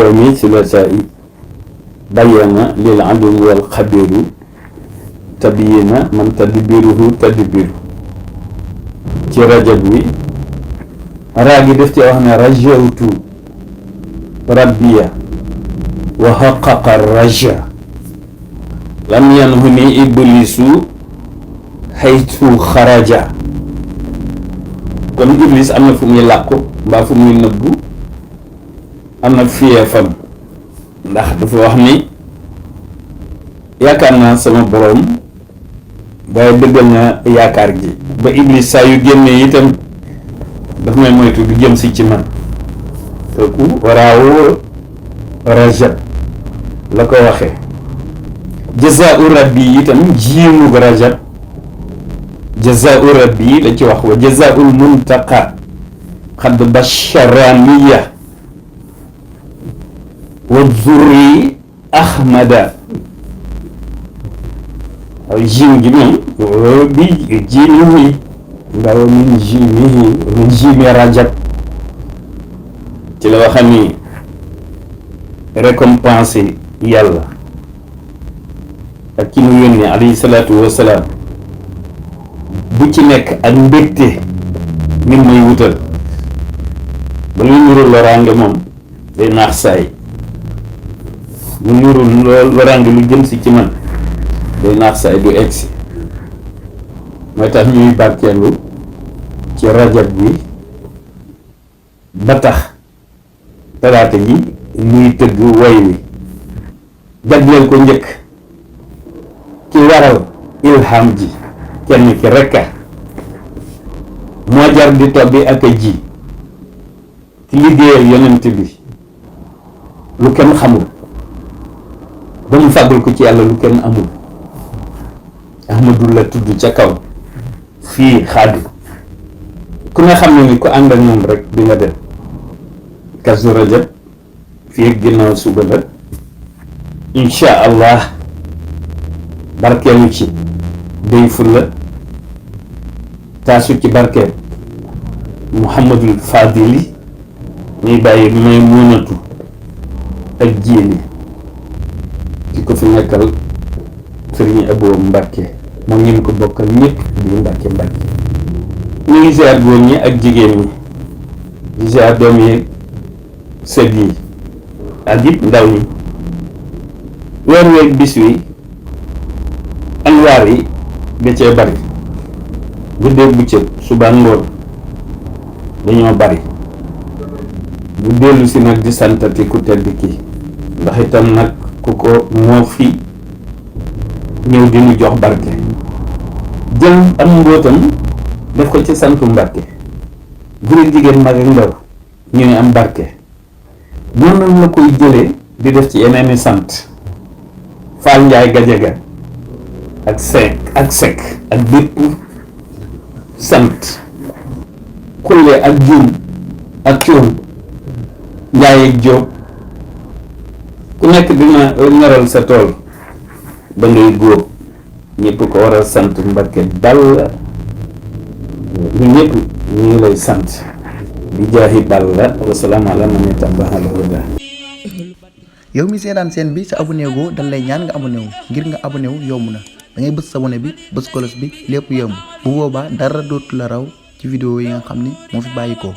يوم ثلاثاء بين للعلم والخبير تبين من تدبيره تدبير ci rajab wi raagi def ci wax ne rajawtu rabbiya wa haqqaqa raja lam yanhuni iblisu haythu kharaja kon iblis am na fu muy làqu mbaa fu muy nëbbu am na fiyeefam ndax dafa wax ni yaakaar naa sama borom waaye dëggal na yaakaar ji ba iblis saa yu génnee itam daf may moytu du jëm si ci man kooku waraawu rajab la ko waxee jazaa'u rabbi itam jiimu rajab jazaa'u rabbi la ci wax wa jazaa'ul muntaqa xad basharaniya wa zurri ahmada jiim gi moom bi jiimihi ndaw min jiimi rajab ci la wax ni récompense yàlla ak ki mu yónni alayhi salaatu wasalaam bu ci nekk ak mbégte mi may wutal ba lu nuru loraange moom day naax saay lu nuru loraange lu jëm si ci man day naax saay du egsi mooy tax ñuy barkeelu ci rajab bi ba tax talaata ji muy tëgg woy wi jagleel ko njëkk ki waral ilham ji kenn ki rekka moo jar di tobbi ak a ji ki liggéeyal yonent bi lu kenn xamul ba mu fàggul ko ci yàlla lu kenn amul ahmadu la tudd ca kaw fii xaadu ku ne xam ne ni ku ànd ak moom rek di nga dem kazu rajab fii ak ginnaaw suba la insha allah barkeelu ci day fulla taasu ci barkeel muhammadul fadili muy bàyyi may munatu ak jiili ki ko fi nekkal sëriñ Abo Mbàkke moom ñi ko bokkal ñëpp di Mbàkke ñu ngi ziar góor ñi ak jigéen ñi di ziar doom yi sët yi ak it ndaw ñi weer weeg bis wi anwaar yi da cee bari guddeeg bëccëg suba ngoon dañoo bari bu dellu si nag di santati ku tedd ki ndax itam nag ku ko moo fi ñëw di mu jox barke jël am mbootam def ko ci santu Mbàkke guri jigéen mag ak ndaw ñu ne am barke noonu la koy jëlee di def ci yeneeni sant Faal Njaay Gajaga ak Seck ak bépp sant xulle ak juum ak coom Njaay ak Jóob ku nekk dina ñoral sa tool ba ngay góob ñëpp ko war a sant Mbàkke dal ñu ñëpp ñu ngi lay sant bi jaahi Balla wasalaam ala man ittaba'a al-huda. yow mi seetaan seen bi sa abonné goo dañ lay ñaan nga abonné wu ngir nga abonné wu yomb na da ngay bës sa abonné bi bës kolos bi lépp yomb bu boobaa dara dootu la raw ci vidéo yi nga xam ni moo fi bàyyi ko